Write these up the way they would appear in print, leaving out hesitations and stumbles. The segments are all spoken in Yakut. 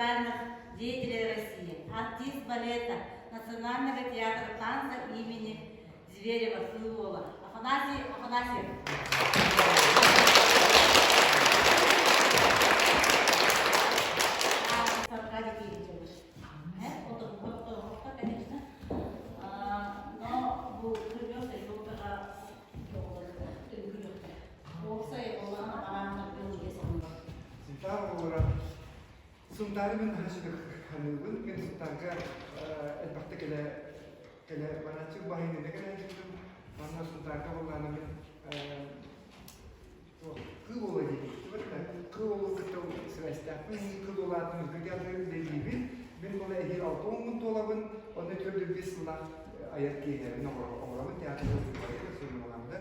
театральных деятелей России, артист балета Национального театра танца имени Зверева Кылуола Афанасий Афанасьев. Конечно. Но бу Сунтаар оҕолоро Сунтаары мин наһаа сүрэх саныыбын. Мин Сунтаарга элбэхтэ кэлэ кэлэ барааччы баһыйныына кэлээччибин. Манна Сунтаарга буоллаҕына мин Кыыл уола диэн Кыыл уолу кытта сибээстээхпин. Кыыл уол аатын Үҥкүү театрыгар үлэлиибин. Мин буола эһиил алта уоммун туолабын. Онно төрдү биэс сыллаах айар киэһэбин оҥоробун театрга суруйуолаамда.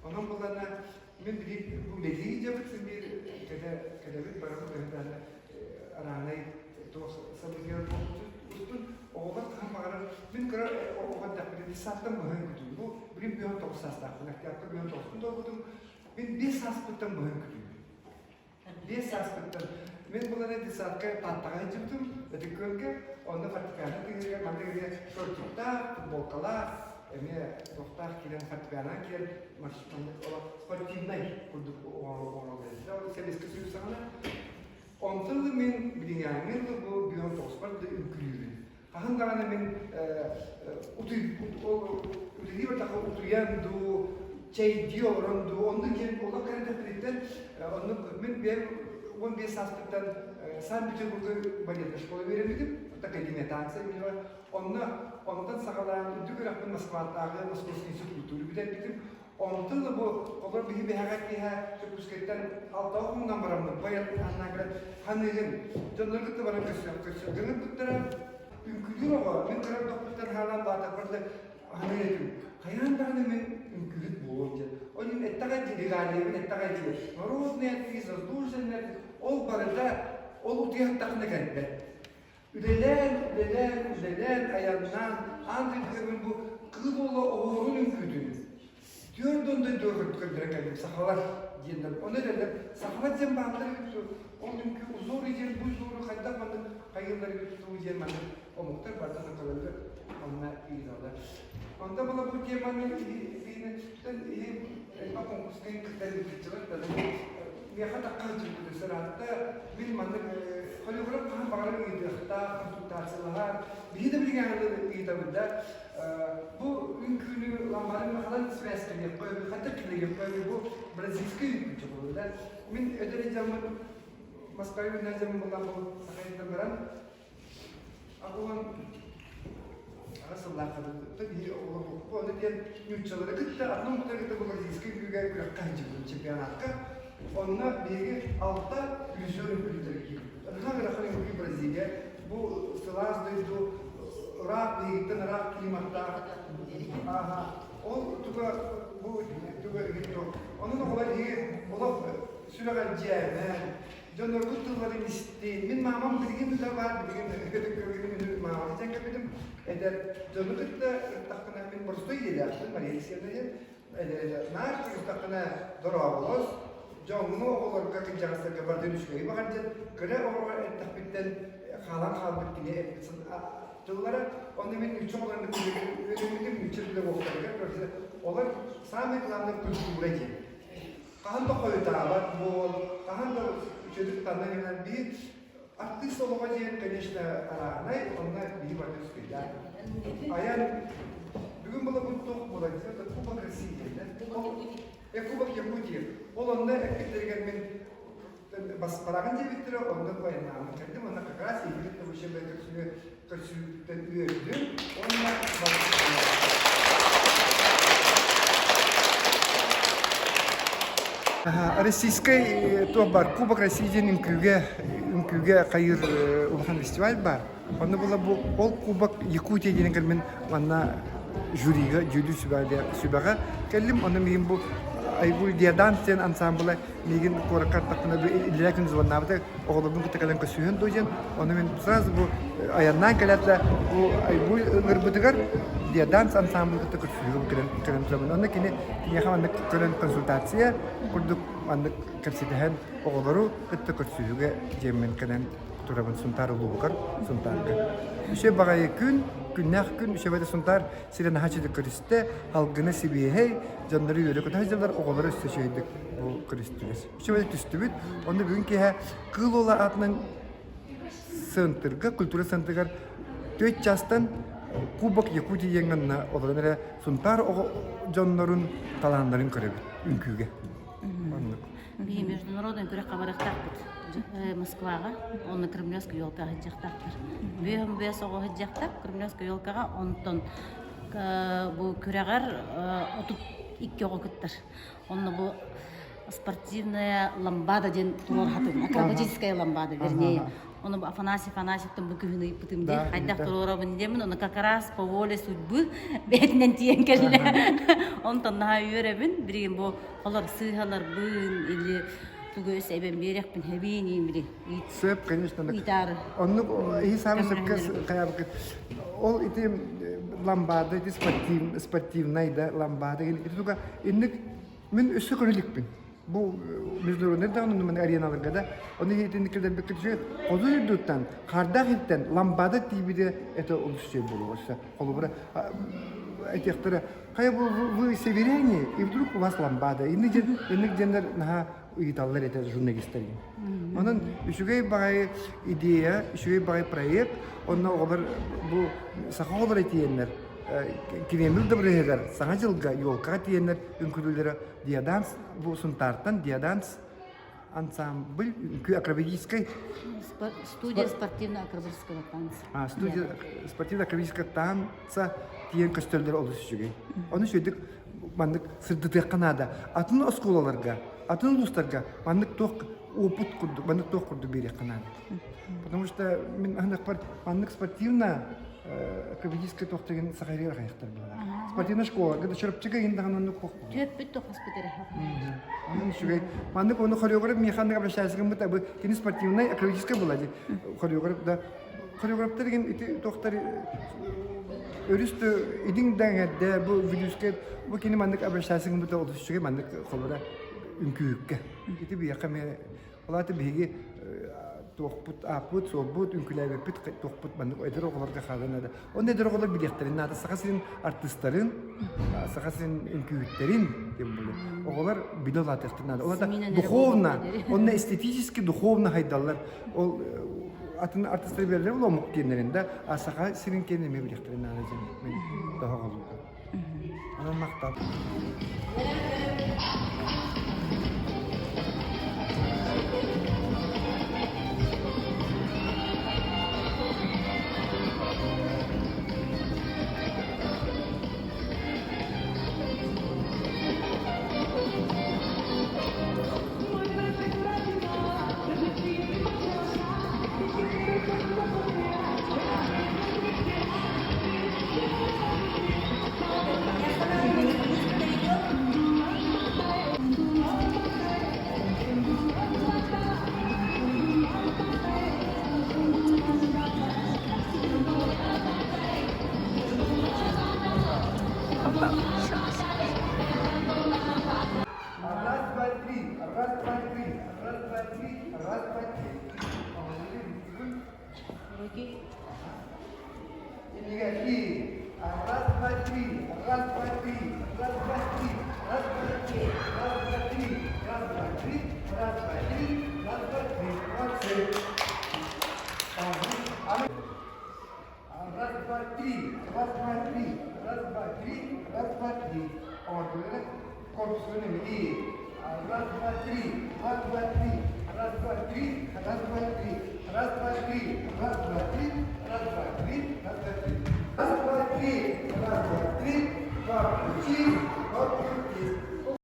Онон буллана мин билигин бу үлэлии дьабыт син биир кэлэ кэлэбит барабыт өһү араанай туох событиелар устун оҕолор хаһан баҕарар мин кыра оҕо эрдэхпинэ детсадтан быһан күтүүм бу билигин бүөн тоҕус саастаахпын октябрьга бүөн тоҕуспун толбутум Мин биэс сааспыттан быһан күтүүбүн. Биэс сааспыттан. Мин булан детсадка Тааттаҕа сылдьыбытым, Ытык Күөлгэ. Онно фортепиано тыаһыгар маннык эмиэ шортиктаах, футболкалаах, эмиэ туохтаах киирэн фортепианонан киирэн маннык спортивнай курдук оҥороллор. Ол Сэбиэскэй Союз саҕана. Онтон да мин билиҥээҥҥи дылы бу бүөн тоҕуспар да үҥкүүлүүбүн. Хаһан даҕаны мин утуйуу бардахха утуйан дуу, чэйдии олорон дуу, оннук диэн олох кэрэдэхпиниттэн оннук мин бэйэм 15 сааспыттан Санкт-Петербурга балетная школа үөрэммитим, академия танца именно. Онно онтон саҕалаан үрдүк үөрэхпин Москватааҕы Московский институт культуры бүтэрбитим. Онтон да бу олор биһи бэһэҕэ киэһэ Дьокуускайтан алтаҕа хонунан бараммыт баян аннаа кэлэн ханыыгын дьоннору кытта баран көрсүөх көрсүөх гыныппыттара үҥкүүлүүр оҕо мин кыра дохпуттан хаалан баатарбар да ханыыр этим хайаан даҕаны мин үҥкүүһүт буолуом диэн ол иһин эттэҕэ дии регалиябын эттэҕэ дии народный артист заслуженный артист ол барыта ол утуйа сыттаххына кэлбэт Үлэлээн, үлэлээн, үлэлээн, айаннаан, аан дойдуга мин бу кыыл уола оһуорун үҥкүүтүн түөрт уон дойдуга көрдөрөн кэллим сахалар диэннэр. Ону этэллэр, сахалар диэн бааллар эбит дуо? Ол үҥкүү узору диэн бу узору хайдах маннык хайыыллар эбит дуу диэн маннык омуктар барытын көрөллөр, онно ыйыталлар. Онто була бу теманы элбэх конкурска кыттар ыытыччылар миэхэ тахха сылдьыбыт сыраатта мин маннык хореограф хаһан баҕарар ыйытыахтаах консультациялаһар биһи да билигин ыйытабыт да бу үҥкүүнү ламбарын ханан связкалиэххэ хайдах киллэриэххэ бу бразильскай үҥкүү чоҕулу да мин өтөр дьаммын Москваҕа үүнэр дьаммын булан бу сахайдан баран Аҕылан аҕа сыллаахха биһи оҕолорбукку ону диэн нууччалары кытта атын омуктары кытта Бразильскай үҥкүүгэ күрэххэ сылдьыбытым чемпионатка. Онно биһиги алта режиссер үҥкүүтүгэр киирбиппит. Наһаа ыарахан үҥкүү Бразилия. Бу сылаас дойду ыраах биһигиттэн ыраах климаттаах. Ааһа. Ол туга бу туга Онон оҕолор биһиги олох сүрэҕэлдьээмэн, Дьоннорбут тылларын исти. Мин маамам билигин да баар, билигин көтөккөбүн маамам диэн кэлбитим. Эдэр дьону кытта ыттахпына мин боростуой идэлээхпин Мария Алексеевна диэн. Эдэр наар кырыстахпына дорооболос, дьоҥҥо оҕолорго кырдьаҕастарга барытын үчүгэйи баҕар диэн кыра оҕоҕо эттэхпиттэн хаалан хаалбыт кини эппит тыллара. Онно мин нуучча оҕолорун кытта үөрэммитим, нуучча педагогтарыгар олор самый главный культура диэн. Хаһан да хойутаабат буол, хаһан да үчүгүк танна гынан биир артыыс олоҕо диэн, конечно, арааһынай, онно биһи барыта үчүгэйдээх. Айан бүгүн буолабыт туох буолар это Кубок России диэн. Э, Кубок Якутии. Ол онно эппиттэригэр мин баспараҕын диэбиттэрэ, онно айаннааммын кэллим, онно как раз эйигин вообще көрсүнү көрсүүттэн үөрдүм уонна Российскай туох бар Кубок России диэн үҥкүүгэ үҥкүүгэ хайыр улахан фестиваль бар. Онно була бу ол Кубок Якутия диэн кэлмин манна жюрига дьүүллүүр сүбэҕэ кэллим. Онно миигин бу Айгуль Диаданс диэн ансамбла миигин куоракка аттахпына иллэрээ күн звоннаабыта оҕолорбун кытта кэлэн көрсүһүөн дуо диэн ону мин сразу бу айаннаан кэлээт да бу айгуль ыҥырбытыгар Диаданс ансамблы кытта көрсүһүүм кэлэн кэлэн турабын онно кини киниэхэ маннык көрөн консультация курдук маннык кэпсэтэһэн оҕолору кытта көрсүһүүгэ диэммин кэлэн. турабын Сунтаар улууһугар, Сунтаарга. Үчүгэй баҕайы күн, күннээх күн, үчүгэй Сунтаар сирэ наһаа үчүгэй көрүстэ, алгына сибиэһэй, дьоннору үөрэ-көтө сылдьаллар, оҕолору өссө үчүгэйдик бу көрүстүлэр. Үчүгэй түстүбүт. Онно бүгүн киэһэ Кыыл Уола аатынан центрга, культура центрыгар түөрт чаастан Кубок Якутии диэҥҥэ олорон эрэ Сунтаар оҕо дьоннорун талааннарын көрөбүт үҥкүүгэ. Оннук. Биһи международный күрэххэ барыахтаахпыт Москваҕа, онно Кремлевская елкаҕа сылдьыахтаахтар. Бүөһүн бэс оҕо сылдьыахтаах Кремлевская елкаҕа, онтон бу күрэҕэр 32 оҕо кыттар. Онно бу спортивная ламбада диэн туруорхатын, акробатическая ламбада, вернее. Ону Афанасий Афанасьевтан бу күһүн ыйыппытым дии. Хайдах туруорабын диэмин, ону как раз по воле судьбы бэйэтинэн тиийэн кэллэ. Онтон наһаа үөрэбин. Билигин бу холор сыыһаларбын или тугу өс эбэн биэриэхпин хэбиин били. Сөп, конечно. Ыйтаары. Оннук иһи саамай сөпкө хайаабыккыт. Ол ити ламбада, ити спортивнай да ламбада ити туга инник мин өссө көрө иликпин. Бу международный даҕаны маны ареналарга да ону итинник кэлэрбиккэ үчүгэй хоту дойдуттан хардаах иттэн ламбада тиийбитэ это олус үчүгэй буолуо холобура этиэхтэрэ хайа бу вы северяне и вдруг у вас ламбада инник дьэн инник дьэннэр наһаа ыйыталлар этэ журналистар онон үчүгэй баҕайы идея үчүгэй баҕайы проект онно оҕолор бу саха оҕолоро тиийэннэр Кремль дыбарыаһыгар Саҥа дьылга елкаҕа тиийэннэр үҥкүүлүүлэрэ Диаданс бу Сунтаартан Диаданс ансамбль үҥкүү акробатическай студия спортивно-акробатического танца. А, студия спортивно-акробатического танца тиийэн көстөллөр олус үчүгэй. Ону үчүгэйдик маннык сырдатыахха наада. Атын оскуолаларга, атын улуустарга маннык туох опыт курдук, маннык туох курдук биэриэххэ наада. Потому что мин аһынахпар маннык спортивно акробатическай туох деген сахарыгар хайахтар буолар. Спортивная школа, когда Чурапчыга иһин даҕаны оннук хох Түөппүт тохоспут эрэ. Онон үчүгэй. Маннык ону хореограф механик обращается гыммыт бу кини спортивнай акробатическай була ди. Хореограф да хореографтар деген ити тохтар өрүс идиң дэҥэрдэ бу Вилюйскай бу кини маннык обращается гыммыт олус үчүгэй маннык холобура үҥкүүккэ. Ити биһиэхэ эмиэ Ол аата биһиги туохпут, ааппыт, суолбут, үҥкүүлээбиппит туохпут маннык эдэр оҕолорго хаалан наада. Онно эдэр оҕолор билиэхтэрин наада Саха сирин артыыстарын, Саха сирин үҥкүүһүттэрин тем более. Оҕолор билэ улаатыахтарын наада. Ол аата духовно, онно эстетически духовно хайдаллар. Ол атын артыыстары билэллэр ол омук киэннэрин да, а Саха сирин киэнин эмиэ билиэхтэрин наада диэн мин тоһоҕолуубун. Онон махтал. Раз, два, три, раз, два, три, раз, два, три, раз, два, три. Никакие. Раз, два, три. Раз, два, три. Раз, два, три. Раз, два, три. Раз, два, три. Раз, два, три. Раз, два, три. Раз, два, три. Молодцы. Раз, два, три. Раз, два, три. Раз, два, три. Раз, два, три. Оҥордулар. Корпусун эмиэ. Раз, два, три. Раз, два, три. Раз, два, три. Раз, два, три. Раз, два, три. Раз, два,